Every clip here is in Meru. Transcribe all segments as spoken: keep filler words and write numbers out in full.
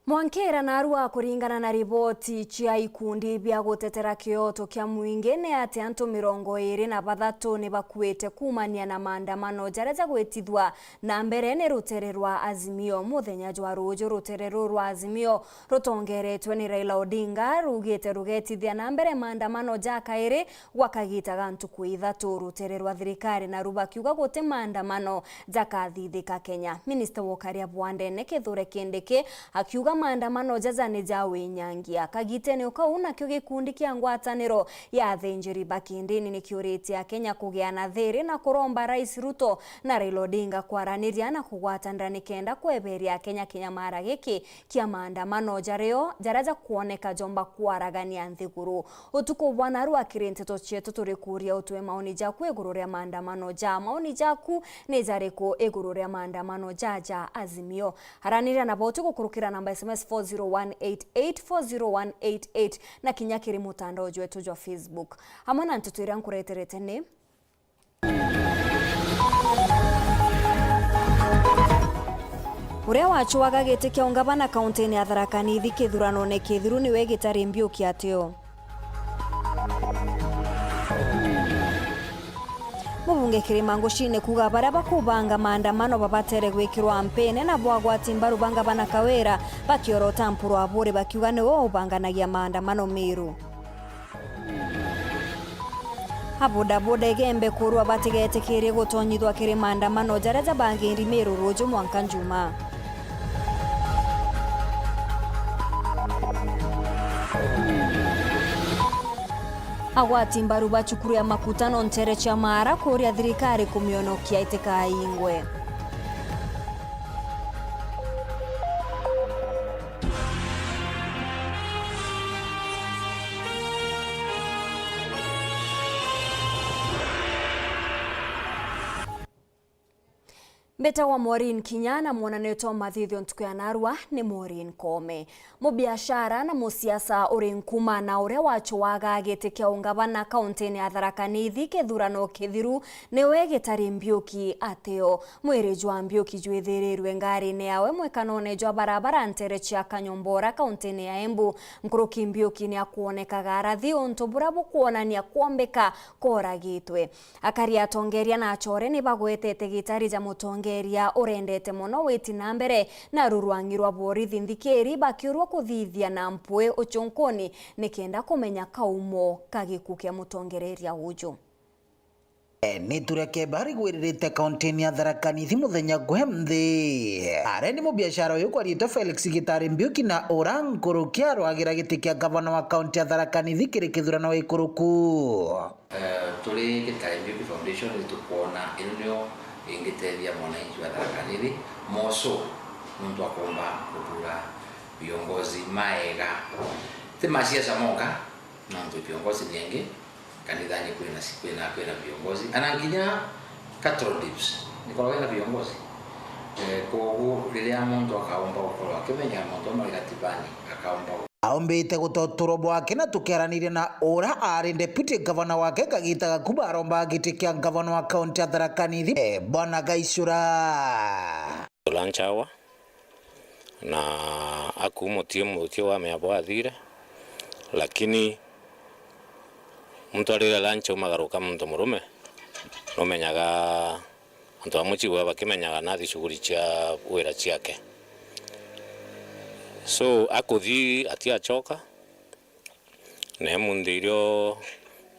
Mwankira narua kuringana na riboti cia ikundi bia gutetera kioto kia mwingi ni ati antu mirongo iri na bathatu ni bakuite kuumania na maandamano jaria jagwitithua na mbere ni rutere rwa Azimio. Muthenya jwa ruuju rutere ruu rwa Azimio rutongeretwe ni Raila Odinga ruugite rugetithia na mbere maandamano ja kairi gwa kagiita ga ntuku ithatu. Rutere rwa thirikari naru bakiuga guti maandamano jakathithika Kenya. Minista wa ukaria bwa ndene Kithure Kindiki akiuga maandamano jaja ni ja winyangia. Kagitene o kau nakio gikundi kia ngwataniro ya athinjiri ba kindini nikiuritie Akenya kugia na thiri na kuromba Rais Ruto na Raila Odinga kwaraniria na kugwatanira nikenda kweberia Akenya kinyamara giki kia maandamano jario, jaria jakwoneka jomba kwaragania nthiguru. Utuku bwa narua kiri nteto cietu turikuria utue maoni jaku iguru ria maandamano ja. Maoni jaku ni jariku iguru ria maandamano ja ja Azimio? Araniria na bauti gukurukira namba S M S four zero one eight eight, four zero one eight eight, na kinya kiri mutandao jwetu jwa Facebook. Amwe na nteto iria nkureterete ni Uria wacuaga giti kia ungavana kauntini ya Tharaka Nithi kithuranone kithiru niwe Gitari Mbiuki Ateo. Mubunge Kirima Ngucine kuuga baria bakubanga maandamano babatere gwikirwa mpene na bwagwati mbaru ba ngavana Kawira bakiorota Mpuru Aburi bakiuga niwe ubanganagia maandamano Meru. Abodaboda Igembe kurua batigetikirie gutonyithwa kiri maandamano jaria jabangiri Meru ruuju mwanka Njumaa. Agwati mbaru ba cukuru ya Makutano ntere cia Maara kuuria thirikari kumionokia itikaingwe. Mbitagwa Maureen Kinya na mwonanio jwa mathithio ntuku ya narua ni Maureen Koome. Mubiashara na musiasa uri nkuma na uria wacuaga giti kia ungavana kauntini ya Tharaka Nithi kithurano kithiru niwe Gitari Mbiuki Ateo. Mwiri jwa Mbiuki jwithirirwe ngarine yawe mwekanone jwa barabara ntere cia Kanyombora, kauntini ya Embu. Nkuruki Mbiuki ni akwonekaga arathi untu buria bukwonania kwombika koragitwe. Akari atongeria na achore ni bagwetete gitari ja mutongeria urendete mono witi na mbere na rurwangi rwa borithi nthikiri bakiurwa kuthithia na mpwi ucunkuni nikenda kumenya kaumo ka giku kia mutongereria uju. E, ni turia keba rigwiririte kauntini ya Tharaka Nithi muthenya gwe nthi. Aria ni mubiashara uyu kwariitwe Felix Gitari Mbiuki na ura nkuruki arwagira giti kia gavana wa kaunti ya Tharaka Nithi kiri kithurano ikuruku. Eh, turi Gitari Mbiuki Foundation ni tukwona ino niyo ingitethia mwananchi wa Tharaka Nithi moso muntu akomba kuthura viongozi maega. Ti masiasa monka, nontu viongozi ni engi, kanithani kwina, kwina, kwina viongozi. Ana nginya cattle dips, nikoragwa ina viongozi. Eh, koguo riria muntu akaomba gukorwa akimenya mauntu amwe gatibani, akaomba Aumbite gutoturwa bwake na tukiaraniria na ura ari deputy governor wake kagita gakuba aromba giti kia governor wa kaunti ya Tharaka Nithi, eh, Bwana Gaicura. Ula nchawa na aku mutie mutie wa miabo athire, lakini muntu arire lunch aumagaruka muntu murume, numenyaga antu ba mucii gwe bakimenyaga nathi shughuli cia wira ciake. So akuthi atiachoka, na imunthi irio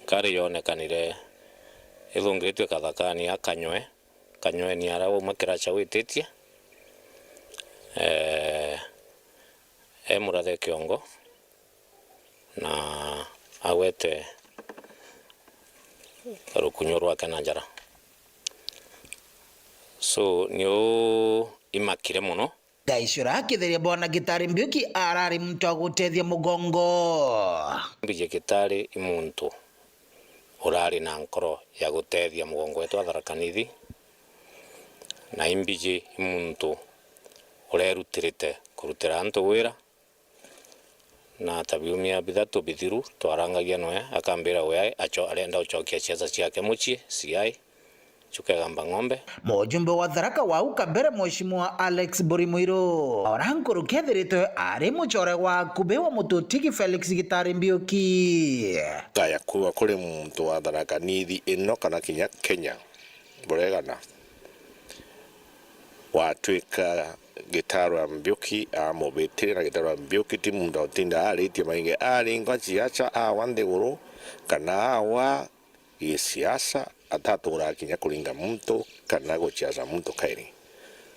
nkari yonekanire ithungiritue kathakani akanywe, kanyweni aria wauma kiracha wititie, eh, emurathe kiongo na agwete rukunyo rwake na njara. So, niu imakire mono. Gaicura akitheria Bwana Gitari Mbiuki arari muntu wa gutethia mugongo. Mbiji Gitari i muntu urari na nkoro ya gutethia mugongo wetu wa Tharaka Nithi, na imbiji i muntu urerutirite kurutira antu wira, na ta biumia bithatu bithiru twarangagia noe, akambira we acho-, arenda gucokia siasa ciake mucii C I, Chuka Igamba Ng'ombe. Mujumbe wa Tharaka wa au kabere, Mheshimiwa Alex Mburi Mwiru, ora nkuruki ethiritwe ari muchore wa akubi wa mututigi Felix Gitari Mbiuki. Kaya kuuga kuri muntu wa Tharaka Nithi ino kana kinya Kenya buregana, watwika Gitari wa Mbiuki amubitiria, na Gitari wa Mbiuki ti muntu utinda aritie maingi, aringwa ciaca awa nthiguru kana awa gisiasa, ataturaa kinya kuringa muntu kana guciaca muntu kairi.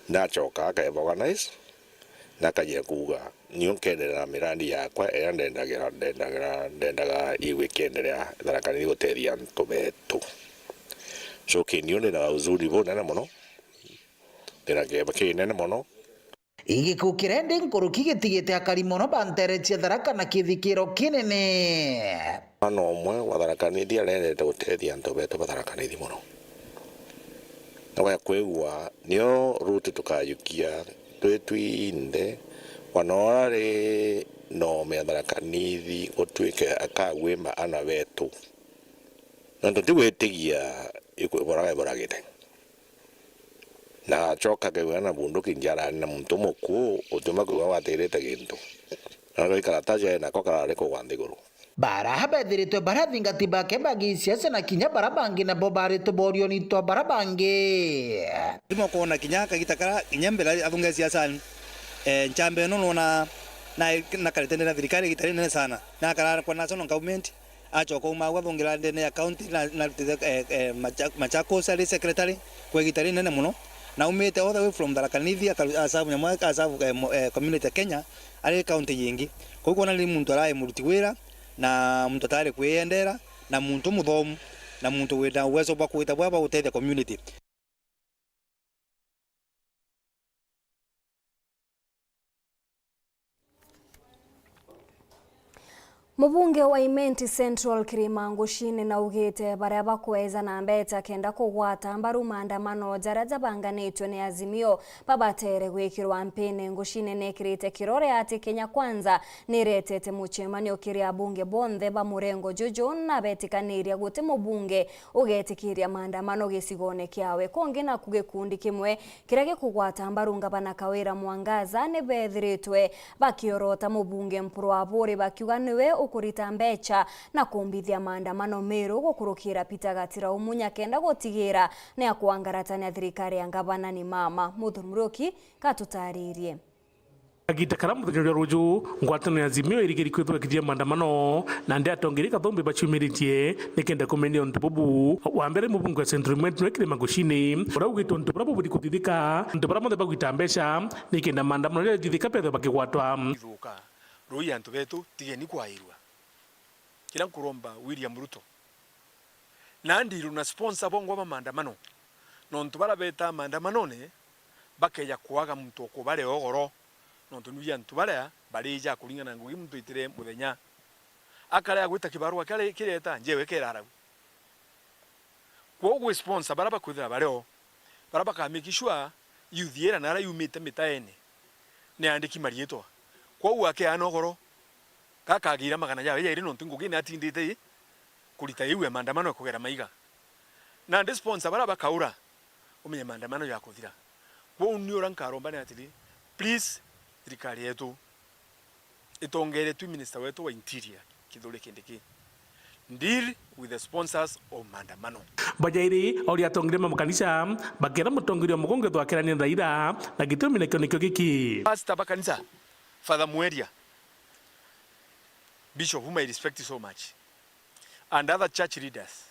Nachoka aka organize na akajia kuuga, "Niu nkenderea na mirandi yakwa iria ndendagira, ndendagira, ndendaga igwe ikienderea Tharaka Nithi gutethia antu betu." So, kiniu ndina uzuri bunene mono, ndina kieba kinene mono. Igiku kiria ndi nkuruki gitigite akari mono ba nteere cia Tharaka na kithikiro kinene. Mwana umwe wa Tharaka Nithi arendete gutethia antu betu ba Tharaka Nithi mono. Na we kwigua, nio ruti tukajukia twi twinthe, wana uria ri nome ya Tharaka Nithi gutwike akagwima ana betu. Nontu ntigwitigia iku-, ibora-, iboragite. Na acoka akegwira na bunduki njarani na muntu mukuu utiumba kwigua gwatirite gintu. Na gwi karataci ae nako karari kugwa nthiguru. Bara bethiritwe bara athingati bake ba gisiasa na kinya bara bangi nabo bari tuborioni twa bara bangi. Ndimo kwona kinya kagita kara kinya mbere athunge siasani, eh, nchambe ino nona na, na karitendera thirikari gita rinene sana. Na kara kwa national government, acoka auma au athungira ndene ya county na, na arutite, eh, eh, Macha-, Machakos ari secretary kwa igita rinene mono, na aumite all the way from Tharaka Nithi akaru-, asavu nyamwe, asavu, eh, mo-, eh, community ya Kenya ari county yingi. Kwou kwona ni muntu arari muruti wira, na muntu atari kwiyendera, na muntu muthomu, na muntu wina uwezo bwa kwita bwa, bwa gutethia community. Mubunge wa Imenti Central Kirima Ngucini naugite baria bakweza na mbeta kenda kugwata mbaru maandamano jaria jabanganitwe ni Azimio babatere gwikirwa mpini. Ngucini nekirite kirore ati Kenya Kwanza niretete mucemanio kiri abunge bonthe ba murengo juju na betikaniria guti mubunge ugetikiria maandamano gicigone kiawe. Kungi naku gikundi kimwe kiria gikugwata mbaru ngavana Kawira Mwangaza ni bethiritwe bakiorota mubunge Mpuru Aburi bakiuga niwe ukurita mbecha na kumbithia maandamano meru gukurukira Peter Gatira Umunya kenda gutigira ni akwangaratania thirikari ya ngavana ni mama. Muthuri Muriuki gatutaririe. Kagita karia muthenya jwa ruju, ngwataniro ya Azimio irigiri kwithwa ikithithia maandamano, na ndi atongeria kathumbi baciumiritie nikenda kumenya untu bubu. Wa mbere, mubunge wa Central Imenti niwe Kirima Ngucini, uria ugite untu buria buburi kuthithika, antu baria bonthe bagwita mbeca nikenda maandamano jaria jathithika bethwe bakigwatwa. Ithuka, rui antu betu, tigeni kwairua. Kiria nkuromba William Ruto, nandi iru na sponsor bongwa ba maandamano, nontu baria betaa maandamanone bakeja kwaga muntu wa kubaria ugoro, nontu nibui antu baria barija kuringana na ngugi muntu aitire muthenya. Akarea gwita kibarua kiria kireta, njewe kerarau. Kwou gwi sponsor baria bakwithira bario, baria baka make sure youth ira naria yumite mitaene ni andiki mariitwa. Kwou akeana ugoro, gakagira magana jawe jairi nontu ngugi ni atindite i kurita iu ya maandamano ya kugera maiga. Nandi sponsor baria bakaura, umenye maandamano jakuthira. Kwou ni uria nkaromba ni atiri, please, thirikari yetu, itongeretwe minister wetu wa interior, Kithure Kindiki, deal with the sponsors of maandamano. Bajairi, o ria atongeria ma makanisa, bakera mutongeria wa mugongo ethwa akerania na Raila, na gitumi nakio nikio giki. Pastor ba kanisa, Father Mweria, Bishop, whom I respect so much, and other church leaders,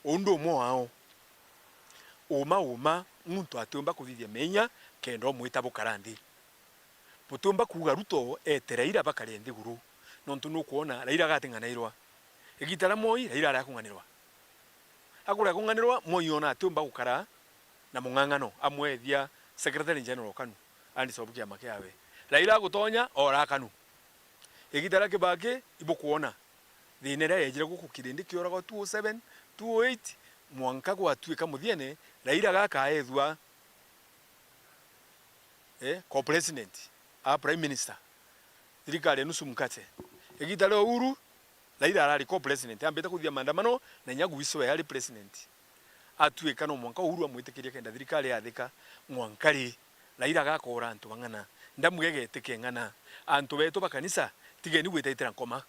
uu ndi umwe wao. Uma, uma, muntu atiumba kuthithia menya kenda umwita bukara nthi. Butiumba kuuga Ruto ete Raila bakare nthiguru, nontu nukwona Raila agating'anairwa. Igita ria Moi, Raila aria akung'anirwa. Akuria kung'anirwa, Moi ona atiumba gukara na mung'ang'ano, amwethia Secretary General KANU, Andy Sobu kiama kiawe. Raila agutonya, ora KANU. Igita ria Kibaki, ibukwona thina iria yejire guku kirindi kioragwa two oh seven, two oh eight, mwanka gwatuika muthiene, Raila gakaethua eh, co-president, a prime minister, thirikari ya nusu mkate. Igita ria Uhuru, Raila arari co-president, ambite kuthithia maandamano, na inya Gwiso we ari president. Atuika no mwanka Uhuru amwitikirie kenda thirikari yathika, mwanka ri? Raila agakoora antu bang'ana? Ndamuge getike ng'ana? Antu betu ba kanisa, tigeni gwitaitira nkoma.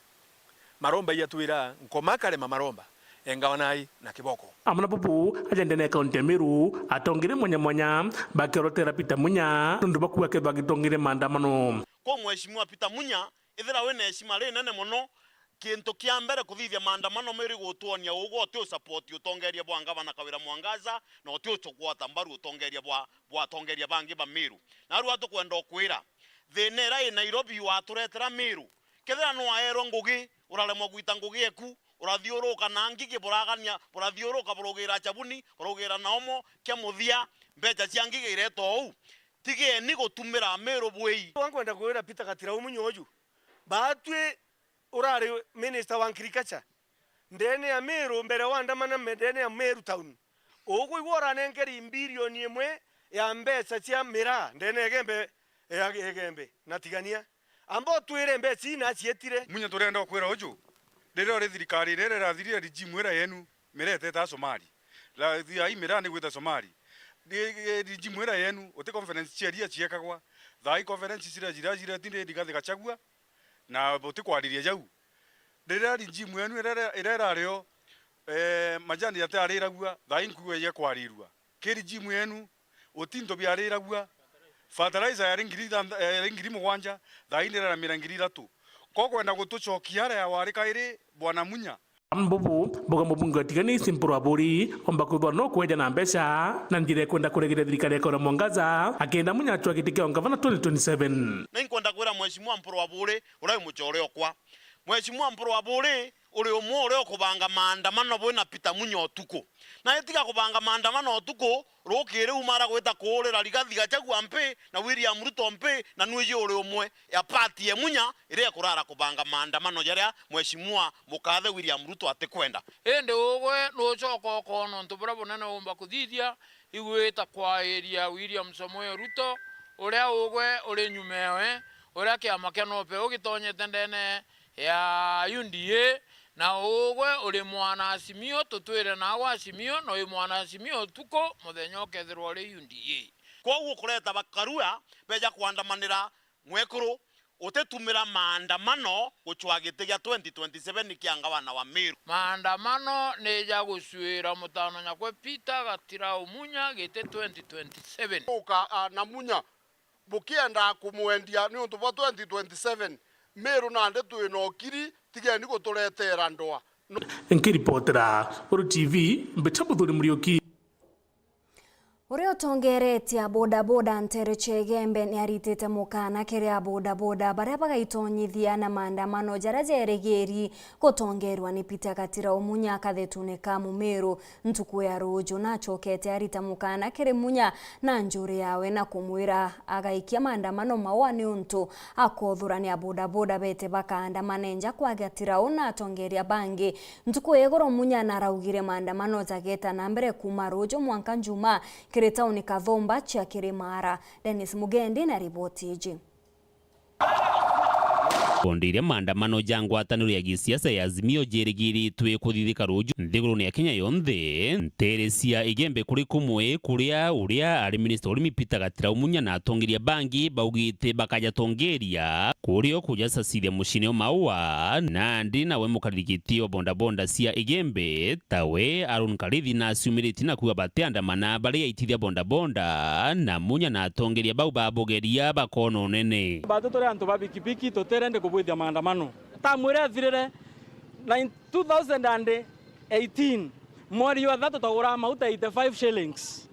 Maromba iatwira, nkoma karema maromba, engawa nai na kiboko. Amwe na bubu, aja ndene ya kaunti ya Meru, atongeria mwanya mwanya bakiorotera Peter Munya nundu bwa kuuga kethirwa agitongeria maandamano. Kwa Mheshimiwa Peter Munya, ithira wina heshima rinene mono, kintu kia mbere kuthithia maandamano Meru igutwonia ugwe uti u support utongeria bwa ngavana Kawira Mwangaza, na uti u gwata mbaru utongeria bwa, bwa atongeria bangi ba Meru. Narua tukwenda ukwira, thina iria i Nairobi waturetera Meru, kethira nwaerwe ngugi, uraremwa gwita ngugi eku, urathiuruka na ngigi buragania, burathiuruka burugira chabuni, burugira na omo kia muthia, mbecha cia ngigi iretwa uu. Tigeni gutumira Meru bwii. Nkwenda kwira Peter Gatirau Munya uju, baatwi urari minister wa agriculture ndene ya Meru mbere waandamana me-, ndene ya Meru town. Ukwigua uranenkeri mbilioni imwe ya mbeca cia miraa ndene ya Igembe, ya Igembe na Tigania. Amba utwire mbeca ii nacietire. Munya, turenda ukwira uju, riria uri thirikari iria irathirire regime ira yenu, miraa iteta Somali. La, thia ii miraa ni gwita Somali. Ri-, ri-, regime ira yenu, uti conference cia iria ciekagwa. Thaa ii conference cira jira jira tinde Rigathi Gachagua, na buti kwariria jau. Riria regime yenu iria, iria irari o, eh, majani jatiariragua, thaa ii nkugu ijekwarirua. Ki regime yenu, uti into biariragua, fertilizer yari ngiri ithantha-, yari ngiri mugwanja, thaa ii niraramira ngiri ithatu. Ko kwenda gutucokia aria wari kairi, Bwana Munya? Mbubu, mbuga mubunge wa Tigania East Mpuru Aburi, omba kwithwa no kweja na mbeca, na njira ya kwenda kuregeria thirikari ya Kawira Mwangaza, akenda Munya acwa giti kia ungavana twenty twenty-seven. Na inkwenda kwira Mheshimiwa Mpuru Aburi, uria wi mucore okwa. Mheshimiwa Mpuru Aburi, uri umwe uria ukubanga maandamano bwi na Peter Munya utuku. Na itiga kubanga maandamano utuku, rukiri umara gwita kuurira Rigathi Gachagua mpi na William Ruto mpi, na nwiji uri umwe ya party ya Munya iria ikurara kubanga maandamano jaria Mheshimiwa Mukathe William Ruto atikwenda. Indi ugwe nucoka ukoona untu buria bunene uumba kuthithia, igwita kwairia William Samoei Ruto, uria ugwe uri nyuma ewe, uria kiama kia NOPEU gitonyete ndene ya U D A, na ugwe uri mwana Azimio, tutwire nawe Azimio, na wi mwana Azimio utuku, muthenya ukethirwa uri U D A. Kwoguo kureta bakarua beja kwandamanira mwekuru, utitumira maandamano gucwa giti gia twenty twenty-seven kia ngavana wa Meru. Maandamano ni ja gucuira mutano nyakwe Peter Gatirau Munya giti twenty twenty-seven. Uka, a, na Munya bukiendaa kumwendia niuntu bwa twenty twenty-seven, Meru nandi twina ukiri, tigeni guturetera ndwa. No- Nkiripotera Uru T V, mbita Muthuri Muriuki. Uria utongeretie a bodaboda nteere cia Igembe ni aritite mukaana kiri a bodaboda baria bagaitonyithia na maandamano jaria jerigiri gutongerwa ni Peter Gatirau Munya kathetune ka Mumiru. Ntuku ya ruuju, nacokete arita mukaana kiri Munya na njuri yawe na kumwira agaikia maandamano maua niuntu akothurania bodaboda bete bakaandamane nja kwa Gatirau na atongeria bangi. Ntuku ya iguru Munya naraugire maandamano jageta na mbere kuuma ruuju mwanka Njumaa kiri tauni Kathumba cia Kirimara. Dennis Mugendi na riboti iji. Bondi iria maandamano ja ngwataniro ya gisiasa ya Azimio jirigiritwe kuthithika ruuju nthigurune ya Kenya yonthe, nteere cia Igembe kuri kumwe, kuria uria ari minista wa urimi Peter Gatirau Munya na atongeria bangi baugite bakajatongeria kurio kujacacithia mucine o Maua, nandi nawe mukariri giti wa bodaboda cia Igembe tawe Aaron Karithi naciumiritie na kuuga batiandamana bari aitithia bodaboda, na Munya na atongeria bau babugeria bakoona unene. Batu turi antu ba pikipiki, tutirende kubwithia maandamano. Tamu iria ithirire, nine, two thousand and eighteen, mweri jwa thatu twaguraga mauta eighty-five shillings.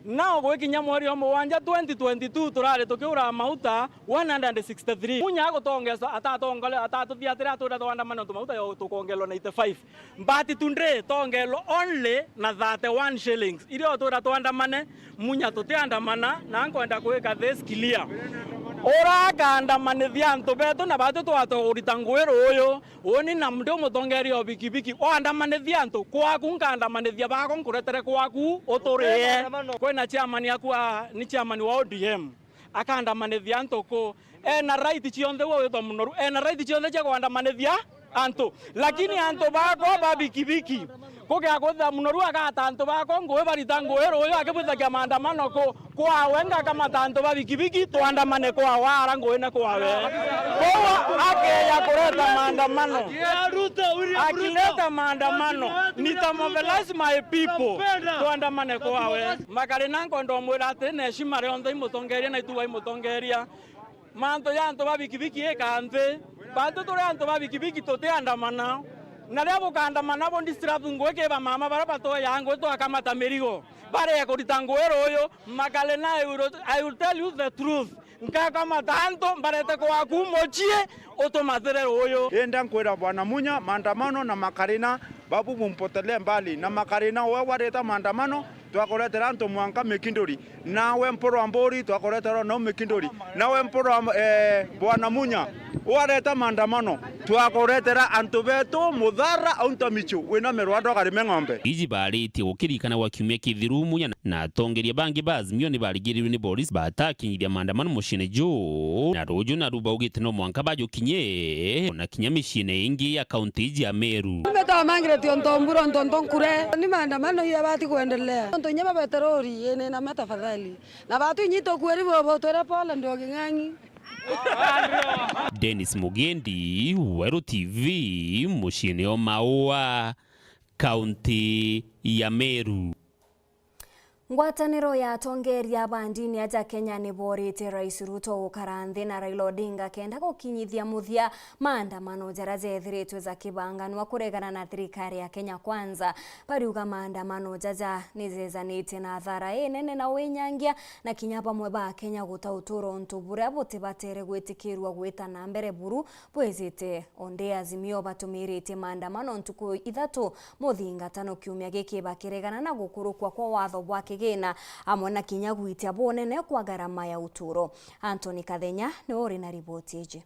Nao gwikinya mweri jwa mugwanja twenty twenty-two turari tukiura mauta one hundred sixty-three. Munya agutongesa, atatongole-, atatuthiatire atwira twandamane untu mauta yo tukongelwa ninety-five. But today tongelwa only na thirty-one shillings. Irio twira twandamane, Munya tutiandamana, na nkwenda kwika this clear. Urakaandamanithia antu betu na batu twatwa kurita ngugi ruuyu, uni na ndi umutongeria o bikibiki, waandamanithia antu kwaku, nkaandamanithia bako nkuretere kwaku uturie. Kwina chairman aku a, ni chairman wa O D M. Akandamanithia antu ku. Ena right cionthe, uwe witwa munoru, ena right cionthe cia kwandamanithia antu. Lakini antu bakwa ba bikibiki, Kugia kwithira munoru agata antu bakwa ngugi barita ngugi ruuyu akibwithagia maandamano ku, kwawe ngakamata antu ba bikibiki twandamane kwawe ara ngugi ne kwawe. Koguo akeya kureta maandamano. Akileta maandamano, nitamobilize my people twandamane kwawe. Makarina nkwenda umwira ati na heshima rionthe imutongeria na ituga imutongeria. Mantu ja antu ba bikibiki ika nthi. Bantu turi antu ba bikibiki tutiandamana. Na riria bukaandamana bu disrupt ngugi ki bamama baria batoyaa ngugi twakamata mirigo. Barie kurita ngugi ruuyu, Makarina, I will, I will tell you the truth. Nkakamata antu mbarete kwaku mucii utumatire ruuyu. Indi nkwira Bwana Munya, maandamano na Makarina babu bumpotelee mbali. Na Makarina uwe wareta maandamano, twakuretera antu mwanka Mikinduri. Nawe Mpuru wa Mburi, twakuretera nau Mikinduri. Nawe Mpuru wa, eh, Bwana Munya, wareta maandamano, twakuretera antu betu muthara aunta michu wina mirwando akarime ng'ombe. Iji baaritie gukirikana gwa kiumia kithiru, Munya na atongeria bangi ba Azimio ni barigirirwe ni borisi batakinyithia maandamano muciine juu, na ruuju naru baugite no mwanka bajukinye ona kinya miciine ingi ya kaunti iji ya Meru. Mbeta wa Margaret onto mbura onto nto nkure. Ni maandamano iyo yabati kuendelea. Onto inya babeterori ene na matafadhali. Na batu inya itukueri bobo twere pole ndio king'ang'i. Dennis Mugendi, Weru T V, muciine o Maua, kaunti ya Meru. Ngwataniro ya atongeria ba ndini aja Kenya ni boorite Rais Ruto gukara nthi na Raila Odinga kenda gukinyithia muthia maandamano jaria jethiritwe jakibanganwa kuregana na thirikari ya Kenya Kwanza. Bariuga maandamano jaja ni jejanitie na athara inene na winyangia na kinya bamwe ba Kenya guta uturo untu buria butibatere gwitikirua gwita na mbere buru bwijite. Ondi Azimio batumiritie maandamano ntuku ithatu muthingatano kiumia giki bakiregana na gukurukwa kwa watho bwa kigina, amwe na kinya gwitia bunene kwa garama ya uturo. Anthony Kathenya niwe uri na riboti iji.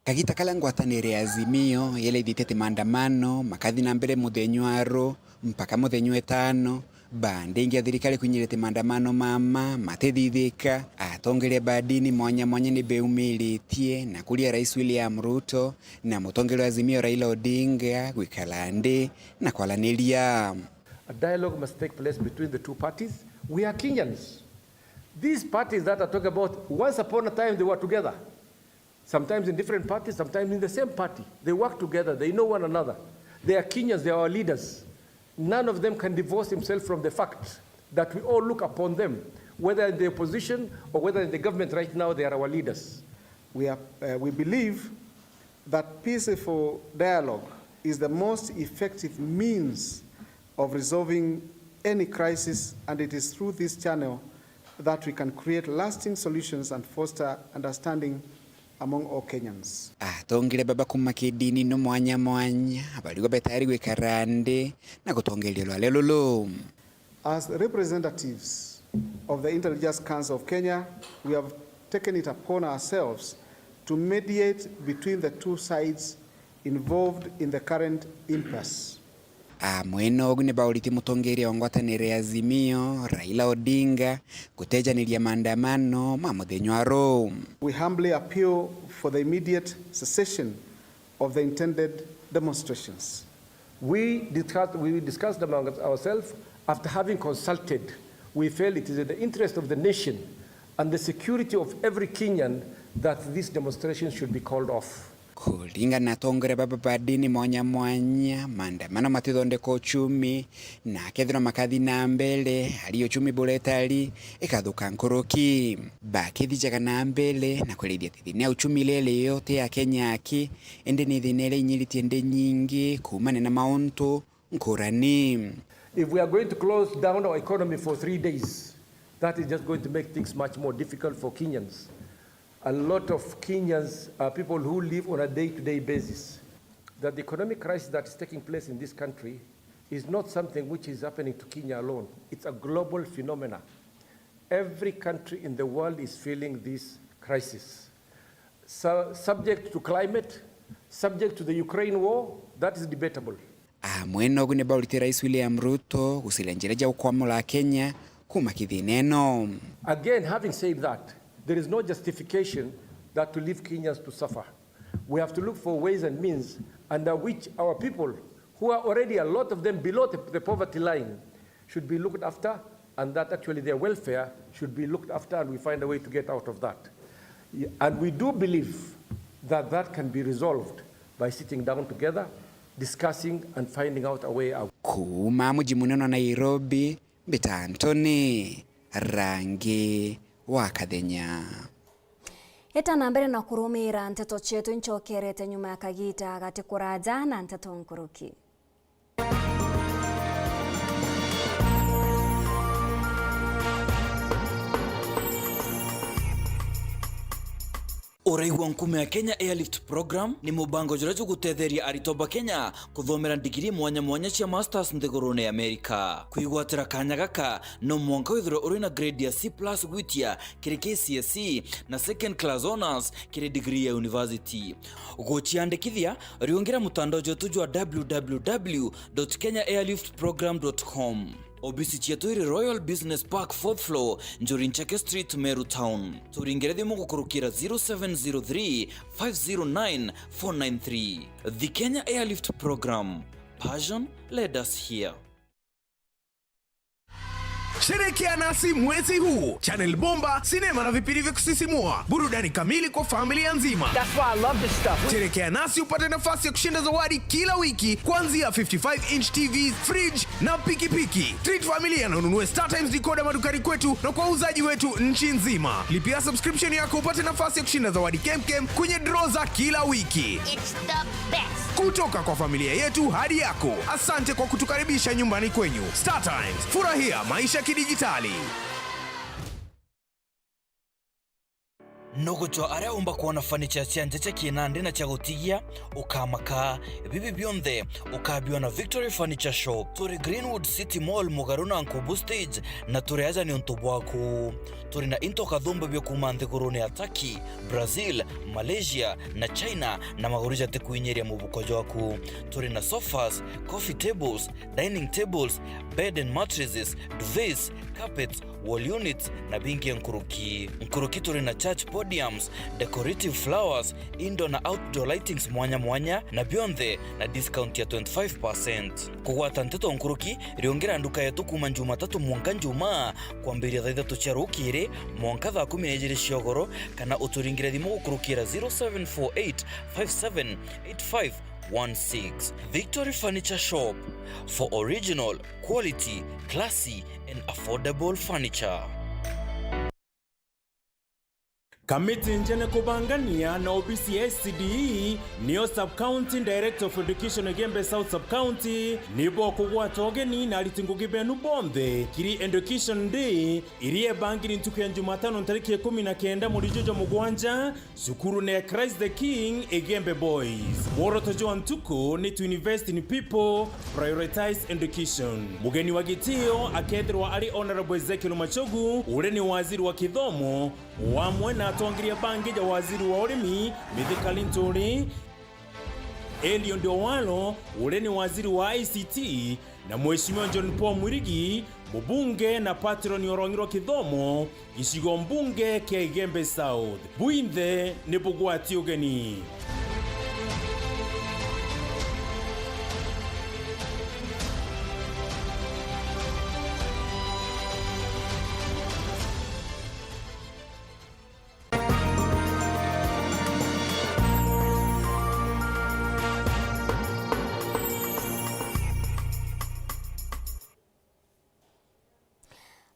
Kagita karia ngwataniro ya Azimio yeleithitie ati maandamano makathi na mbere muthenya wa ru mpaka muthenya wa itano, Baandingi a thirikari kwinyirite maandamano mama matithithika. Atongeria ba ndini mwanya mwanya ni beumiritie na kuria Rais William Ruto na mutongeria wa Azimio Raila Odinga gwikara nthi na kwaraniria. A dialogue must take place between the two parties. We are Kenyans. These parties that are talking about, once upon a time they were together. Sometimes in different parties, sometimes in the same party. They work together, they know one another. They are Kenyans, they are our leaders. None of them can divorce himself from the fact that we all look upon them, whether in the opposition or whether in the government right now, they are our leaders. We are, uh, we believe that peaceful dialogue is the most effective means of resolving any crisis, and it is through this channel that we can create lasting solutions and foster understanding among all Kenyans. Atongeria baba kuma kidini no mwanya mwanya bariuga betayari gwikara nthi na gutongeria rwale ruru. As representatives of the Interreligious Council of Kenya, we have taken it upon ourselves to mediate between the two sides involved in the current impasse. Amwe nogu ni bauritie mutongeria wa ngwataniro ya Azimio, Raila Odinga, gutejaniria maandamano ma muthenya wa ru. We humbly appeal for the immediate cessation of the intended demonstrations. We discussed, we discussed amongst ourselves. After having consulted, we feel it is in the interest of the nation and the security of every Kenyan that this demonstration should be called off. Kuringana na atongoria baba ba ndini mwanya mwanya, maandamano matithondeka uchumi, na kethirwa makathi na mbere, ari uchumi buretari ikathuka nkuruki. Bakithijaga na mbere na kwerethia ati thina ya uchumi iria iri yote ya Kenya aki, indi ni thina iria inyiritie ndi nyingi kuumania na mauntu nkurani. If we are going to close down our economy for three days, that is just going to make things much more difficult for Kenyans. A lot of Kenyans are people who live on a day-to-day basis. That the economic crisis that is taking place in this country is not something which is happening to Kenya alone. It's a global phenomena. Every country in the world is feeling this crisis. Su-, subject to climate, subject to the Ukraine war, that is debatable. Amwe nogu ni baurite Rais William Ruto guciria njira cia gukwamura Kenya kuma kithina ino. Again, having said that, there is no justification that to leave Kenyans to suffer. We have to look for ways and means under which our people who are already, a lot of them, below the, the poverty line should be looked after, and that actually their welfare should be looked after, and we find a way to get out of that. And we do believe that that can be resolved by sitting down together, discussing and finding out a way out. Kuuma muji munene wa Nairobi, mbita Anthony Rangi wa Kathenya. Eta na mbere na kurumira nteto cietu, incokerete nyuma ya kagita gati kuraja na nteto nkuruki. Uraigua nkume ya Kenya Airlift Program ni mubango juria jugutetheria aritwa ba Kenya kuthomera ndigiri mwanya mwanya cia masters nthigurune ya Amerika. Kwigwatira kanya gaka, no mwanka withirwe uri na grade ya C plus gwitia kiri K C S E na second class honours kiri degree ya university. Guciandikithia, riungira mutandao jwetu jwa w w w dot kenya airlift program dot com. Obisi cietu iri Royal Business Park, fourth floor, Njuri Ncheke Street, Meru Town. Turingire thimu gukurukira zero seven zero three, five zero nine, four nine three. The Kenya Airlift Program. Passion led us here. Sherekea nasi mwezi huu. Channel bomba, sinema na vipindi vya kusisimua. Burudani kamili kwa familia nzima. That's why I love this stuff. Sherekea nasi upate nafasi ya kushinda zawadi kila wiki, kuanzia fifty-five inch T Vs, fridge na pikipiki. Treat familia na ununue StarTimes decoder madukani kwetu na kwa wauzaji wetu nchi nzima. Lipia subscription yako upate nafasi ya kushinda zawadi kemkem kwenye draw za kila wiki. It's the best. Kutoka kwa familia yetu hadi yako, asante kwa kutukaribisha nyumbani kwenyu. StarTimes, furahia maisha kidijitali. Nugucwa aria umba kwona furniture cia nja cia kiinandi na cia gutigia, ukamaka. Bibi bionthe ukabiona Victory Furniture Shop. Turi Greenwood City Mall, mugaru na Nkubu Stage, na turi aja niuntu bwaku. Turi na into kathumba bia kuuma nthigurune ya Turkey, Brazil, Malaysia na China, na maguru jatikuinyiria mubuko jwaku. Turi na sofas, coffee tables, dining tables, bed and mattresses, duvets, carpets, wall units na bingi nkuruki. Nkuruki turi na church podiums, decorative flowers, indoor na outdoor lightings mwanya mwanya, na bionthe na discount ya twenty-five percent. Kugwata nteto nkuruki, riungira nduka yetu kuuma Jumatatu mwanka Njumaa, kwambiria thaa ithatu cia rukiri mwanka thaa kumi na ijiri cia ugoro, kana uturingire thimu gukurukira zero seven four eight five seven eight five one six. Victory Furniture Shop, for original, quality, classy and affordable furniture. Kamiti njene kubangania na obisi ya S C D E niyo Sub-County Director of Education Igembe South Sub-County nibo kugwata ugeni na ariti ngugi benu bonthe kiri Education Day iria ibangiri ntuku ya Jumatano ntariki ikumi na kenda mweri juju jwa mugwanja, cukurune ya Christ the King Igembe Boys. Mworoto jwa ntuku ni to invest in people, prioritize education. Mugeni wa gitio akethirwa ari Honourable Ezekiel Machogu, uria ni waziri wa kithomo, o amwe na atongeria bangi ja waziri wa urimi, Mithika Linturi, Eliud Owalo, uria ni waziri wa I C T, na Mheshimiwa John Paul Mwirigi, mubunge na patron wa rwangi rwa kithomo, gicigo mbunge kia Igembe South. Bwinthe ni bugwati ugeni.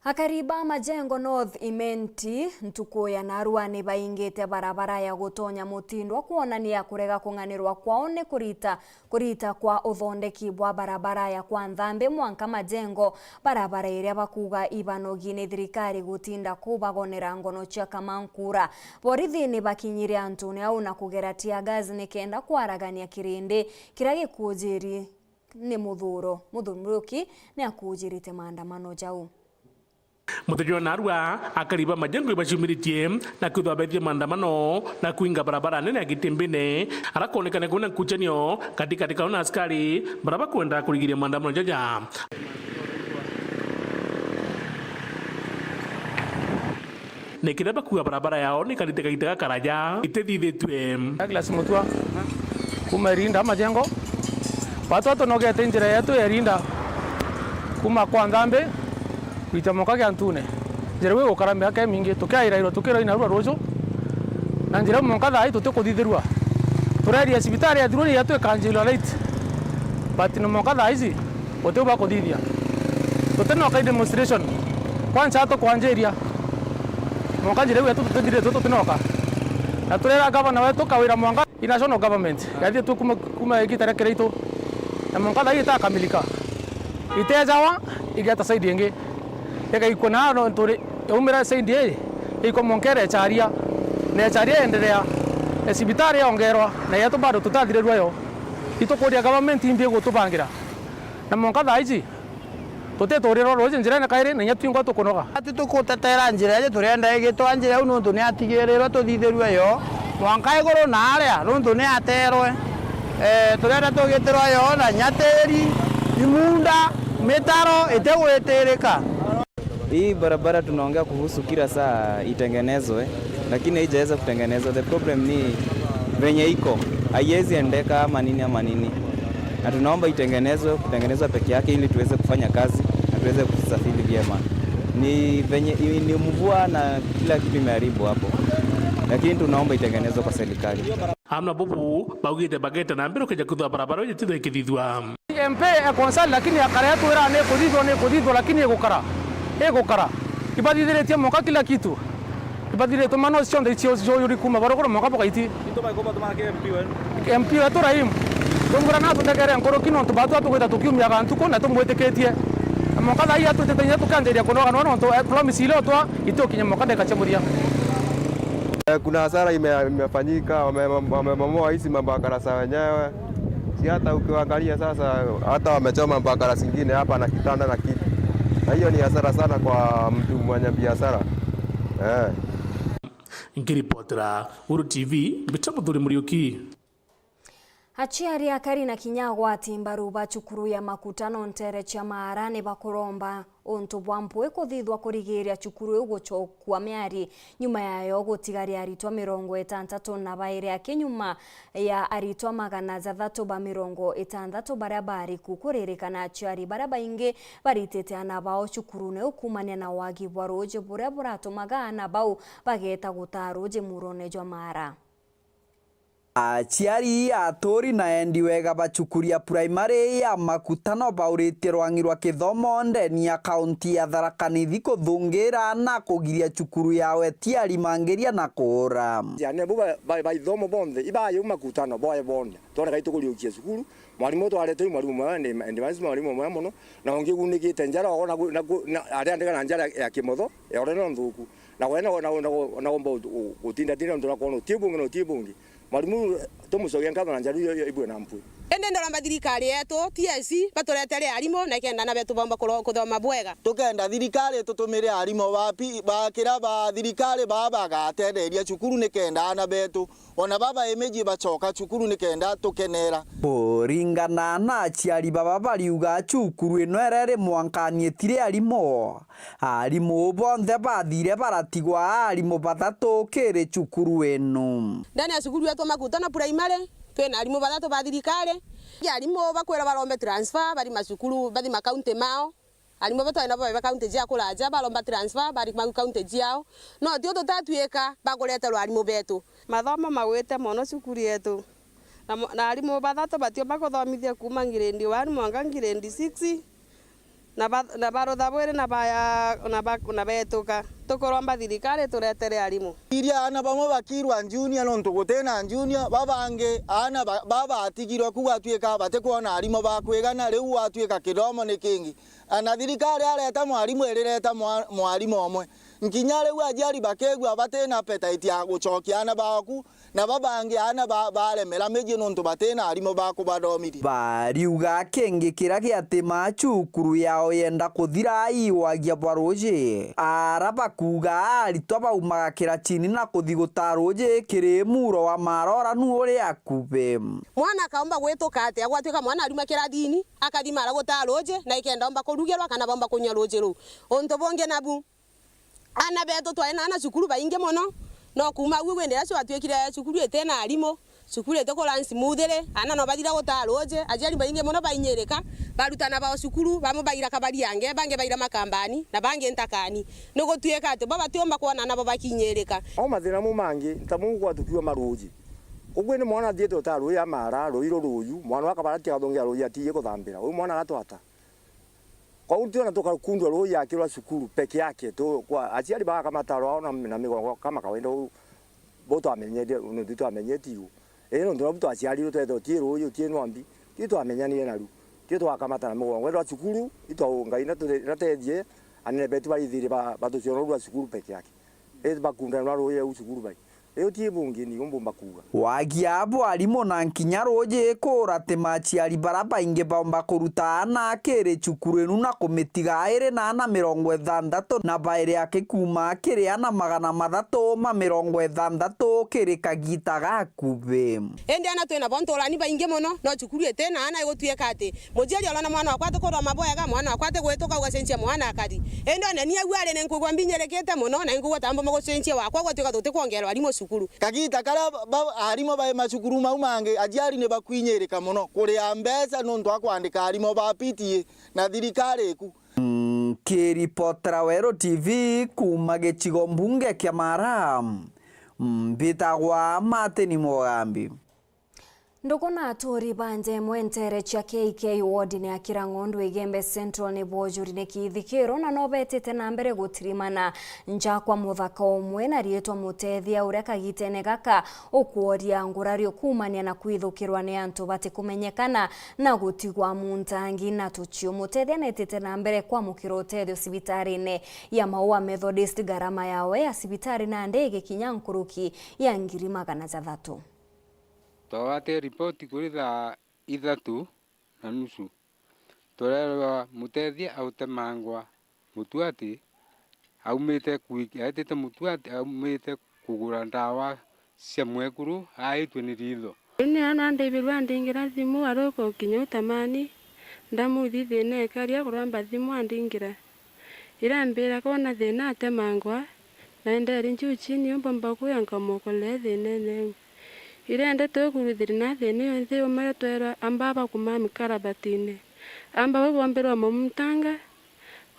Akari ba Majengo North Imenti ntuku ya narua ni baingite barabara ya gutonya Mutindwa kwonania kurega kung'anirwa kwao ni kurita, kurita kwa uthondeki bwa barabara ya kwa Nthambi mwanka Majengo, barabara iria bakuga ibanogi ni thirikari gutinda kubagonera ngono cia kamankura. Borithi ni bakinyire antune au na kugera tear gas ni kenda kwaragania kirindi kiria gikujiri ni muthuro. Muthuruki ni akujirite maandamano jau. Muthenya wa narua, akari ba Majengo ibaciumiritie na kwithwa beethie maandamano na kuinga barabara nene ya Gitimbine, ara kwonekane kwina nkuchanio katikati kao na askari bara bakwenda kurigiria maandamano jaja. Ni kiria bakuga barabara yao ni karite gaita gakaraja itithithitue. Douglas Mutua, kuma Irinda Majengo, Batwa tunogete njira yetu ya Erinda kuma kwa Nthambi gwita mwanka Giantune. Njira iu igukara miaka imingi, tukiairairwa tukirwa ina rua ruju, na njira iu mwanka thaa ii tutikuthithirua. Tureria cibitari ya Thiruni yetu ikanjirwa late, but ni mwanka thaa ici guti u bakuthithia. Tutinoka i demonstration, kwanza tukwanjiria mwanka njira iu yetu tutithiritwe tutinoka, na turera gavana wetu Kawira mwanka i national government yathithitue kuma, kuma igita ria Kiraitu, na mwanka thaa ii itakamilika. Itejawa igeta side ingi, igaikua na nontu ri, yaumira side ii, igaikua mwanka irecharia, na echaria yenderea, na cibitari yongerwa, na yetu bado tutathirirua yo. Itukuria government imbi igutubangira, na mwanka thaa iji tutiturirwa ruuji njirene kairi, na inya twingwa tukunoga. Ati tukutetera njira iji, turienda igitwa njira iu, nontu ni atigirirwe tuthithirue yo mwanka iguru na aria, nontu ni aterwe. Eh, turienda tugitirwa yo na inya tiri, imunda, mitaro itigwitirika. Hii barabara tunaongea kuhusu kila saa itengenezwe, lakini haijaweza kutengenezwa. The problem ni venye iko, haiwezi endeka ama nini ama nini. Na tunaomba itengenezwe, kutengenezwa peke yake ili tuweze kufanya kazi na tuweze kusafiri vyema. Ni venye, ni mvua na kila kitu imeharibu hapo. Lakini tunaomba itengenezwe kwa serikali. Amwe na bubu baugite bagete na mbere ukija kwithirwa barabara iu itithwa ikithithua. M P e concern, lakini akara yatwira ni kuthithwa, ni kuthithwa, lakini igukara, igukara. Ibathithiritie mwanka kila kitu. Ibathithiritie mano cionthe icio ciuri kuma baruguru mwanka bugaiti. Into baiko batuma ke M P wenu. M P wetu Rahim, tungura na tutegere nkuruki nontu batu atugwita tukiumia gantuku na tumwitikitie. Na mwanka thaa ii atwitite inya tukanjiria kunoga nontu, eh, promise ile otwa itukinya mwanka ndeka cia muthia. Eh, kuna hasara ime-, imefanyika, wame-, wamebomoa hizi mabakara za wenyewe. Si hata ukiangalia sasa, hata wamechoma bakara zingine hapa na kitanda na kiti. Na hiyo ni hasara sana kwa mtu mwenye biashara. Eh. Nkiripotera Uru T V, mbita Muthuri Muriuki. Aciari akari na kinya agwati mbaru ba cukuru ya Makutano ntere cia Maara ni bakuromba untu bwa mpwi kuthithwa kurigiria cukuru iu gucokua miari nyuma yayo gutigaria aritwa mirongo itantatu na bairi aki nyuma ya aritwa magana jathatu ba mirongo itantatu baria bari ku. Kuririkana aciari baria baingi baritite ana bao cukurune iu kuumania na wagi bwa ruuji buria buratumaga ana bau bageeta gutaa ruuji murone jwa Maara. Aciari, aturi na endi wega ba cukuru ya primary ya Makutano bauritie rwang'i rwa kithomo ndeni ya kaunti ya Tharaka Nithi kuthungira na kugiria cukuru yao itiarimangiria na kuura. Ciana bu ba, ba, ba ithomo bonthe, ibaye u Makutano, boye bonthe. Twoneka itukuriukia cukuru, mwarimu twarete u mwarimu mwega, ndi, ndi mwarimu mwega mono, na ungi unikite njara, ona ku, na ku, na, ariandika na njara ya kimotho, ya urene nthuku. Na we na, na, na, na gomba u, u, gutinda tinda nontu na kwona uti bungi na uti bungi. Mwarimu, tumucokia nkatho na njaru iyo, iyo ibue na mpwi. Indi ndoromba thirikari yetu, T S C, baturetere arimu na ikenda ana betu baumba kuro-, kuthoma bwega. Tukenda thirikari itutumire arimu ba pi-, ba kira ba thirikari baa bagatenderia cukuru nikenda ana betu, ona baba emeji bacoka cukuru nikenda tukenera. Kuringana na aciari baba bariuga cukuru ino ireri mwankani itiri arimu. Arimu bonthe bathire baratigwa arimu bathatu kiri cukuru ino. Ndani ya cukuru yetu Makutano Primary, twina arimu bathatu ba thirikari. Arimu bakwira barombe transfer, bari macukuru, bathi makaunti mao. Arimu ba twari nabo ba kaunti cia kuraja, baromba transfer, bari ma kaunti ciao. No tio tutatuika bakureterwa arimu betu. Mathomo magwite mono cukuru yetu. Na mo-, na arimu bathatu batio bakuthomithia kuuma ngiredi one mwanka ngiredi six. Na ba-, na barutha bwiri na baya, na ba-, na betuka. Tukuromba thirikari ituretere arimu. Iria ana bamwe bakirwa junior nontu gutina junior, babangi ana ba-, babatigirwe ku gwatuika batikwona arimu ba kwigana, riu gwatuika kithomo ni kingi. Ana thirikari areta mwarimu, irireta mwa-, mwarimu omwe. Nkinya riu aciari bakigua batina appetite ya gucokia ana bao ku, na babangi ana ba-, baremera miji nontu batina arimu ba kubathomithia. Bariuga kingi kiria giatimaa cukuru yao yenda kuthira iwagia bwa ruuji. Ara bakuuga aritwa baumaga kiracini na kuthi gutaa ruuji kiri muuro wa Maara ura nu uri akubi. Mwana akaumba gwituka atia gwatuika mwana aruma kirathini, akathi Maara gutaa ruuji, na ikenda omba kurugirwa kana bomba kunyua ruuji ruu? Untu bungi nabu, ana betu twari na ana cukuru baingi mono, no kuuma au gwindira ciatwikire cukuru itina arimu, Cukuru itikura smoothly, aana no bathira gutaa ruuji, aciari baingi mono bainyirika, barutana bao cukuru, bamwe baira kabariange, bangi baira makambani, na bangi ntakani. Ni gutuika ati bo batiumba kwona nabo bakinyirika. O mathina mau mangi, nta mau gwa tukiuma ruuji. Kugwi ni mwana athiite utaa ruuji amara, ruuji ruruuju, mwana wa kabaratia agathungia ruuji atiiji kuthambira. Uyu mwana agatwata. Kwou tiona tukakundwa ruuji akirwa cukuru peke yake, tu, kwa, aciari bagakamata rwao na, na migongo kama kawaida u, bo twamenyete, nontu twamenyete iu. Ii nontu nabu twaciarirwe twethirwa utii ruuji, utii nwambi, tiu twamenyanire naru. Tiu twakamata na migongo, ethirwa cukuru, itwa, Ngai natu-, natethie, anene betu barithire ba, batuciono rwa cukuru peke yake. Ii bakundana na ruuji ruu cukuru bai. Riu ti bungi ni umbumba kuuga. Wagia abo arimu na nkinya ruuji ikuura ti maciari bara baingi baumba kuruta aana akiri cukuru inu na kumitiga iri na aana mirongo ithanthatu na bairi aki kuuma akiri aana magana mathatu ma mirongo ithanthatu kiri kagiita gakubi. Indi aana twina bo ntuurani baingi mono, no cukuru iti na aana igutuika ati Muciari orona mwana wakwa atikuroma bwega, mwana wakwa atigwituka ugacenjia mwana akari. Indi one ni au ari ni nkwigua mbinyirikite mono, na inkwigua ta mbumba gucenjia wakwa, gwatuika tutikwongerwa arimu cukuru. Kagiita karia ba-, ba-, arimu bai macukuru mau mangi, aciari ni bakwinyirika mono kuria mbeca nontu wa kwandika arimu ba P T A na thirikari iku. Nkiripotera Weru T V kuuma gicigo mbunge kia Mara, mbitagwa Martin Mugambi. Ndugu na aturi ba nja imwe nteere cia K K wodine ya Kirang'ondu Igembe Central ni boojuri ni kithikiro na no beetite na mbere gutirimana nja kwa muthaka umwe na riitwa Mutethia, uria kagitene gaka ukworia ngurario kuumania na kwithukirwa ni antu batikumenyekana na gutigwa muntangi na tuciu. Mutethia neetite na mbere kwamukira utethio cibitarine ya Maua Methodist, ngarama yawe ya cibitari nandi igikinya nkuruki ya ngiri magana jathatu. Twagwatire ripoti kuri thaa ithatu na nusu, tureerwa Mutethia autemangwa mutuati aumite kwi-, aetite mutuati aumite kugura ndawa cia mwekuru aitwe ni riitho. Riu ni aana andeibirwe andingira thimu aruka ukinya utamani, ndamuthi thina ekari akuromba thimu andingira. Irambira koona thina atemangwa, na endeeri njuu chini umbomba kuya nkamokolea thinene iu. Irende twikuruthiri na thina iyo nthi umayo twerwa amba bakumaa mikarabatine. Amba bo bombirwa mamumutanga,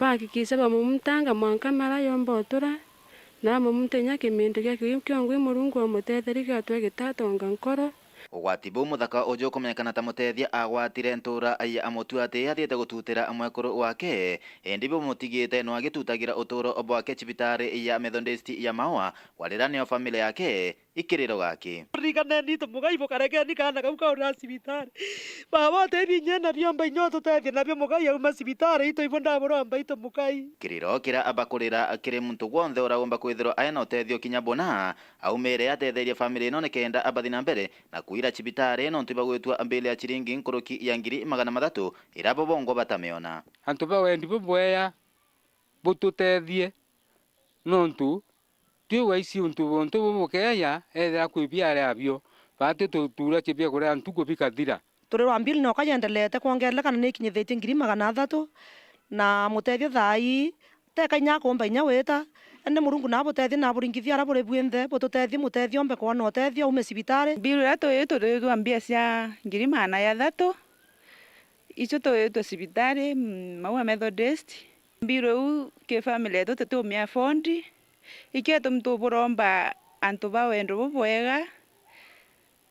bahakikisha bamumutanga mwanka mara yomba utura, na bamumute inya kimindu gia kiu kio ngui Murungu amutetherie giatwe gitatonga nkoro. Ugwati buu muthaka uju ukumenyekana ta Mutethia agwatire ntuura ya Mutuati athiite gututira mwekuru wake, indi bumutigite no agitutagira utuuro bwake cibitari ya Methodist ya Maua, kwarira nio family yake ikiriro gaki. Ririkane nitu mugai bukarekeni kaana kau kaurira cibitari. Baba utethie inya na biomba inya ututethie nabio mugai auma cibitari itu ibo ndaburomba itu mugai. Kiriro kiria abakurira kiri muntu gwonthe uraumba kwithirwa aina utethio kinya buna, aumire atetherie family ino nikenda abathi na mbere na kuira cibitari nontu ibagwitwa mbili ya chiringi nkuruki ya ngiri magana mathatu iria bo bongwa batamiona. Antu ba wendi bubwea bututethie nontu twi waici untu buntu bubukeeja ethira kwi biari abio, baati tutuura cia biakuria ntuku bikathira. Turi rwa mbili noka yendelete kwongerereka na nikinyithitie ngiri magana athatu, na mutethio thaa ii teka inya akumba inya wita, indi Murungu nabutethie na aburingithie aria buri bwinthe, bututethie mutethio ombe kwona utethio aume cibitari. Mbiru iria tuitwe turitwa mbia cia ngiri magana jathatu, icio tuitwe cibitari, mm, Maua Methodist. Mbiru iu ki family yetu tutiumia afford, ikio gitumi tuburomba antu ba wendo bubwega,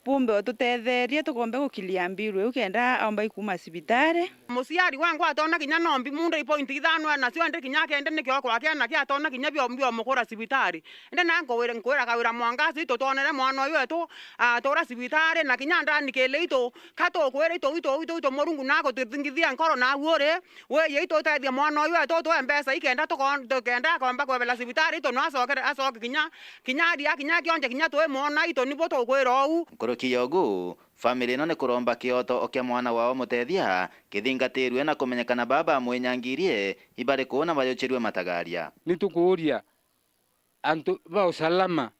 bumbe ututetherie tukombe gukilia mbiru iu kenda aumba ikuma cibitari. Muciari wangwa atona kinya nombi munda ipointi ithano enacio, indi kinya akende nikio kwake na kia atona kinya bio, bio mukura cibitari. Indi na nkwira, nkwira kawira mwangaci tutonere mwana uyu wetu atura cibitari, na kinya ndani kili itu, ka tukwira itu, itu, itu, itu Murungu na gututhingithia nkoro na uri, Wiji itu utethie mwana uyu wetu, utwe mbeca ikenda tukon-, tukenda akomba kwebela cibitari itu no acokere, acoke kinya, kinya aria, kinya kionje, kinya twimwona itu nibo tukwira uu. Nkuruki ya ugu, family ino ni kuromba kioto kia mwana wao Mutethia kithingatirwe na kumenyekana baba amwinyangirie ibariku na bajuchirwe matagaria. Ni tukuuria antu ba usalama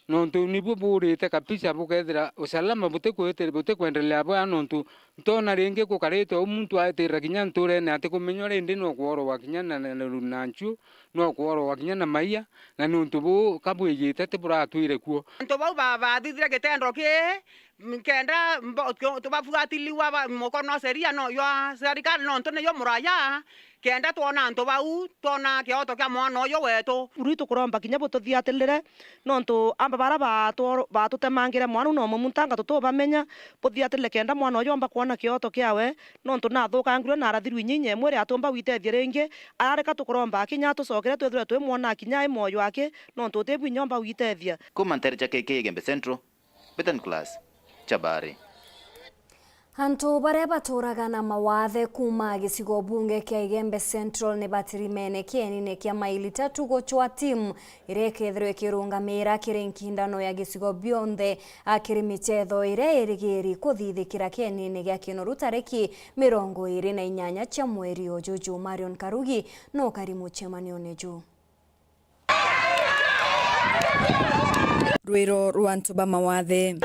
nontu nibu buurite kabisa, bukethira usalama butikwite-, butikwendelea bwega, nontu ntona ringi gukarite uu muntu aitirira kinya nturene atikumenya rindi no kworogwa kinya na, na, na, na nchu, no kworogwa kinya na maia, na niuntu buu kabwijite tiburatwire kuo. Antu bau ba-, bathithire gitendo kii, nkenda mbo-, kio-, tubafuatiliwa ba-, mukono sheria no jwa serikali, nontu niyo muraya, kenda twona antu bau, twona kioto kia mwana uyu wetu. Rui tukuromba kinya bututhiatilire, nontu amba bara baatwo-, baatutemangire mwana uu no mumunta anga tutubamenya, buthiatilire kenda mwana uyu omba kwona kioto kiawe, nontu nathukangirwe na arathirwe inya inya imwe ria tumba gwitethia ringi, arareka tukuromba kinya atucokere twithirwe twimwona kinya ai mwoyo aki, nontu utibwinya omba gwitethia. Kuma ntere ja K K Igembe Central, Bethan Class, Chabari. Antu baria baturaga na mawathe kuuma gicigo bunge kia Igembe Central ni batirimene kienine kia maili tatu gucwa timu iria ikethirwa ikirungamira kiri nkindano ya gicigo bionthe, a, kiri michetho iria irigiri kuthithikira kienine gia Kinoru tariki mirongo iri na inyanya cia mweri uju. Marion Karugi nukari mucemanione ju. Rwiro rwa antu ba mawathe.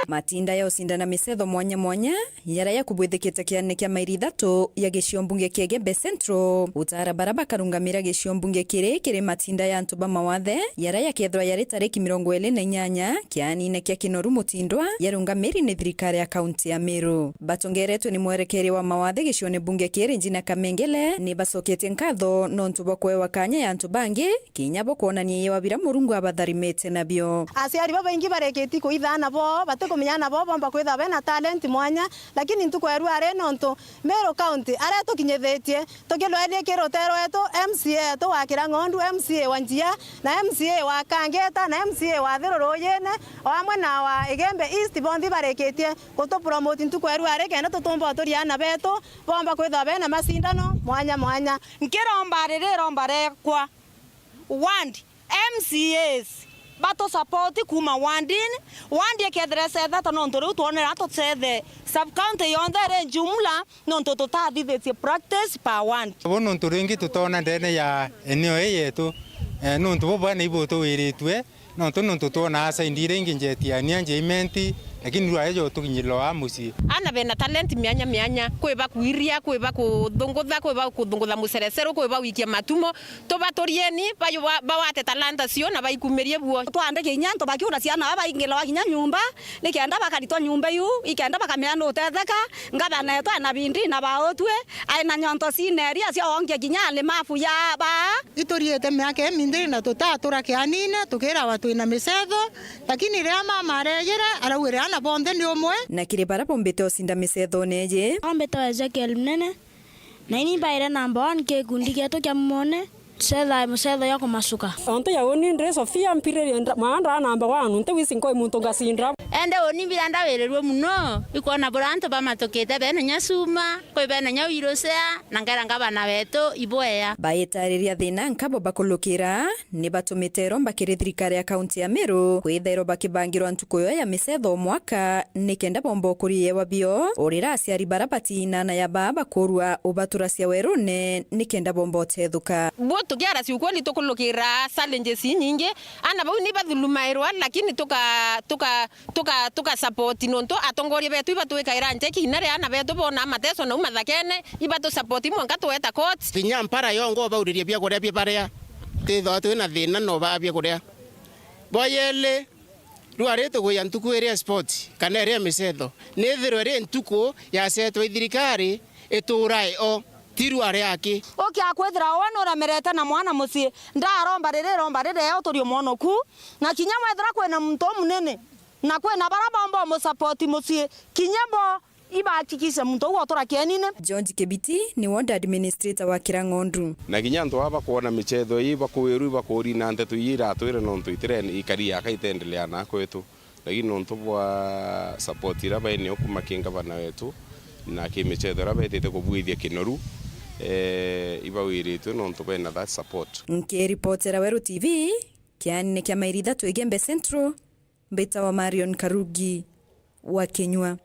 Matinda ya ucindana micetho mwanya mwanya, yaria yakubwithikite kianene kia mairi ithatu ya gicio mbunge kia Igembe Central. Utara bara bakarungamira gicio mbunge kiri, kiri matinda ya antu ba mawathe, yaria yakethirwa yari tariki mirongo iri na inyanya, kianine kia Kinoru Mutindwa, yarungamiri ni thirikari ya kaunti ya Meru. Batongeretwe ni mwerekeria wa mawathe gicione bunge kiri, Njina Kamengele, ni bacoketie nkatho nontu bwa kwewa kanya ya antu bangi, kinya bo kwonania yewa bira Murungu abatharimite nabio. Aciari babaingi barikiti kuitha aana boo, batikumenya aana boo bomba kwithirwa bena talent mwanya, lakini ntuku ya rua ari nontu Meru County aria tukinyithitie, tukirwerie kiri rutee rwetu, M C A wetu wa Kirang'ondu, M C A wa Njia, na M C A wa Kangeta, na M C A wa Thiru Ruyine, o amwe na wa Igembe East, bonthe barikitie gutupromote ntuku ya rua ari kenda tutumba uturia aana betu bomba kwithirwa bena macindano mwanya mwanya. Nkiromba riri iromba rekwa, ward, M C As batusapoti kuuma wardini, ward ikethira icethete, nontu riu twonera tucethe sub county yonthe iri njumla, nontu tutathithitie practice per ward. Bo nontu ringi tutona ndene ya eneo ii yetu, eh, nontu bo bwana ibutuwiritue, nontu, nontu twonaa side iria ingi njeti ya Nianjia Imenti, lakini rua ejo tukinyirwa aa mucii. Aana bena talent mianya mianya, kwi ba kwiria, kwi ba kuthungutha, kwi ba kuthungutha mucerecero, kwi ba gwikia matumo. Tubaturieni, bayu-, ba-, bawate talanta cio na baikumirie buo. Twandike inya antu bakiura ciana baba baingilwa kinya nyumba, nikenda bakaritwa nyumba iu, ikenda bakamenya nutetheka, ngavana etu ena bindi na bautue, aina nyonto cineria cio ongia kinya alimafu ya ba. Ituriite miaka iminthiri na tutatura kianine, tukirawa twina micetho, lakini riria mama arejire, araugire ana bonthe ni umwe. Na kiri bara bombite ucinda micethone iji. Ombitwe Ezekiel Munene, na ini mbaire number one ki gikundi gietu kia Mumone, tucethae mucetho ya kumacuka. Ontu ya uni ndi Sofia mpiririe nda-, maandra number one, nti wisi nkoi muntu ngacinda. Ende uni mbira ndawirirue muno, ikwona buria antu bamatukite bena nya cuma, kwi bena nya wirucea, na ngera ngavana wetu ibwea. Baitariria thina nkabo bakulukira, ni batumite iromba kiri thirikari ya kaunti ya Meru, kwithairwa bakibangirwa ntuku yo ya micetho o mwaka, nikenda bomba ukuri yewa bio, urira aciari bara batiinana ya baa bakurua ubatura cia werune, nikenda bomba utethuka. Bo tukiara ciukweli tukulukira challenges inyingi, ana bau ni bathulumairwa, lakini tuka, tuka, tuka, tuka support nontu atongoria betu ibatwikaira njeki, inya ria ana betu bona mateso nau mathakene, ibatu support mwanka tweta court. Kinya mpara yongo bauririe biakuria bibaria, tithwa twina thina no baa biakuria. Bwa yeli, rua ri tugwia ntuku iria sport, kana iria micetho, nithirwe ri ntuku yacetwa i thirikari, iturae o, ti rua riaki. Ukia kwithira we nuremerete na mwana mucii, ndaromba riri iromba riria uturie mwonoku, na kinya wethira kwina muntu umunene, na kwina bara bomba umusapoti mucii, kinya bo ibahakikishe muntu uu otura kienine. George Kibiti ni ward administrator wa Kirang'ondu. Na kinya antu aba bakwona michetho ii bakwirwa ibakurina nteto ii iratwire nontu itire ikari yaka itendelea na kwetu. Lakini nontu bwa support iria bainio kuma ki ngavana wetu na ki michetho iria betite kubuithia Kinoru, eh, ibawiritwe nontu bena that support. Nkiripotera Weru T V, kianine kia mairi ithatu Igembe Central, mbitawa Marion Karugi wa Kinyua.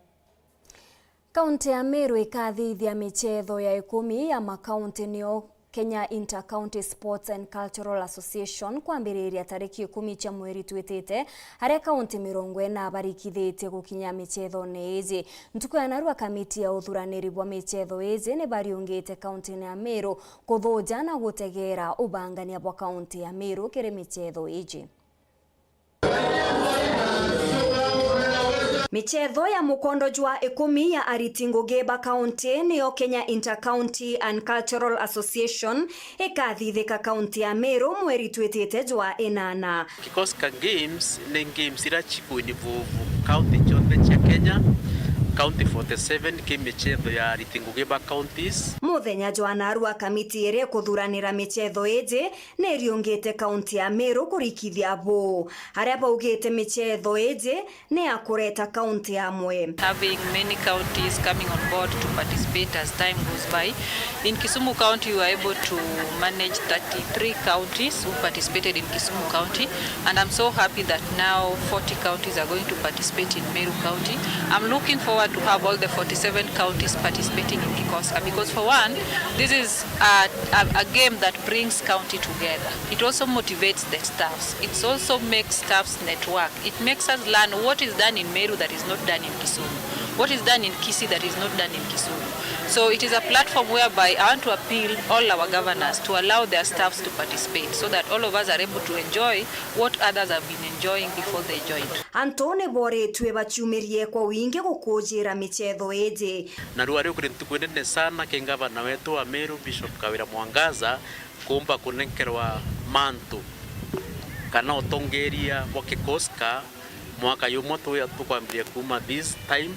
Kaunti ya Meru ikathithia michetho ya ikumi ya makaunti nio Kenya Inter-County Sports and Cultural Association kwambiriria tariki ikumi cia mweri twitite, aria kaunti mirongo ina barikithitie gukinya micethone iji. Ntuku ya narua, kamiti ya uthuraniri bwa micetho iji ni bariungite kauntini ya Meru kuthuja na gutegera ubangania bwa kaunti ya Meru kiri micetho iji. Micetho ya mukondo jwa ikumi ya ariti ngugi ba kaunti niyo Kenya Inter-County and Cultural Association ikathithika kaunti ya Meru mweri twitite jwa inana. Kikoska Games ni games iria ciku involve county cionthe cia Kenya, county forty seven, ki micetho ya ariti ngugi ba counties. Muthenya jwa narua, kamiti iria ikuthuranira micetho iji ni iriungite kaunti ya Meru kurikithia buu, aria baugite micetho iji ni ya kureta kaunti amwe. Having many counties coming on board to participate as time goes by. In Kisumu County, we were able to manage thirty-three counties who participated in Kisumu County, and I'm so happy that now forty counties are going to participate in Meru County. I'm looking forward to have all the forty-seven counties participating in Kikoska, because for one, this is a, a, a game that brings county together. It also motivates the staffs. It also makes staffs network. It makes us learn what is done in Meru that is not done in Kisumu, what is done in Kisii that is not done in Kisumu. So it is a platform whereby I want to appeal all our governors to allow their staffs to participate so that all of us are able to enjoy what others have been enjoying before they joined. Antu ni boritue baciumirie kwa wingi gukujira micetho iji. Na riu ari ukiri ntuku nene sana ki ngavana wetu wa Meru, Bishop Kawira Mwangaza, kuumba kunenkerwa mantu kana utongeria bwa Kikoska mwaka jumwe tu-, tukwambiria kuuma this time,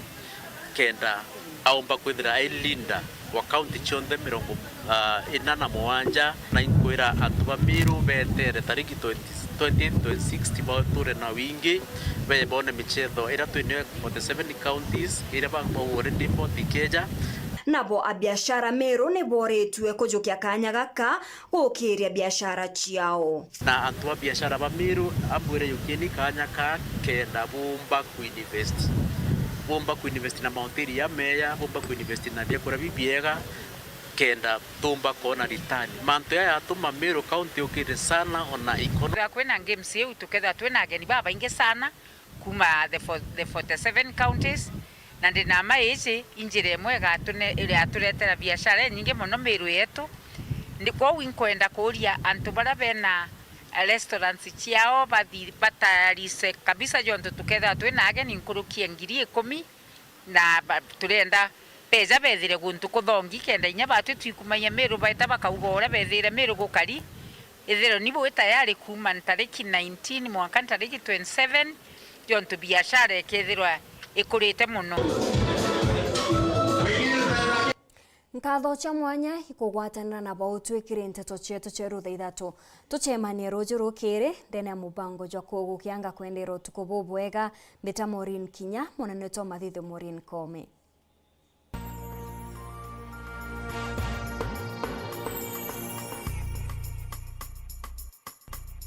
kenda aumba kwithira ai leader wa kaunti cionthe mirongo, ah, ina na mugwanja, na inkwira antu ba Meru betere tariki twenty, twenty-eight, twenty-six bature na wingi, bee bone micetho iria twinayo forty-seven counties, iria ba-, bau already forty keja. Nabo abiashara Meru ni boritue kujukia kanya gaka gukiria biashara ciao. Na antu a biashara ba Meru ambwire, yukieni kanya ka kenda bumba kuinvest. Bumba kuinvest na mahoteli ya meya, bumba kuinvest na biakuria bibiega, kenda tumba kwona return. Mantu jaya yatuma Meru County yukite sana ona economy. Kwina games iu, tukethira twina ageni babaingi sana kuma the fo-, the forty-seven counties, na ndi na ma iji injira imwe igatune-, iraturetera biashara inyingi mono Meru yetu. Ndi, kwou inkwenda kuuria antu baria bena restaurants ciao bathi-, batayarise kabisa, jontu tukethira twina ageni nkuruki ya ngiri ikumi, na ba-, turenda beja bethire guntu kuthongi, kenda inya batwi twikumagia Meru baeta bakauga uria bethire Meru gukari, ithirwe ni bwi tayari kuuma ntariki nineteen mwanka ntariki twenty-seven, jontu biashara ikethirwa ikurite mono. Nkatho cia mwanya ikugwatanira na bau twikire nteto cietu cia rutha ithatu. Tucemanie ruuju rukiri ndene ya mubango jwa kugukia ngakwendera utuku bubwega. Mbita Maureen Kinya, munene wetu wa mathithio Maureen Koome.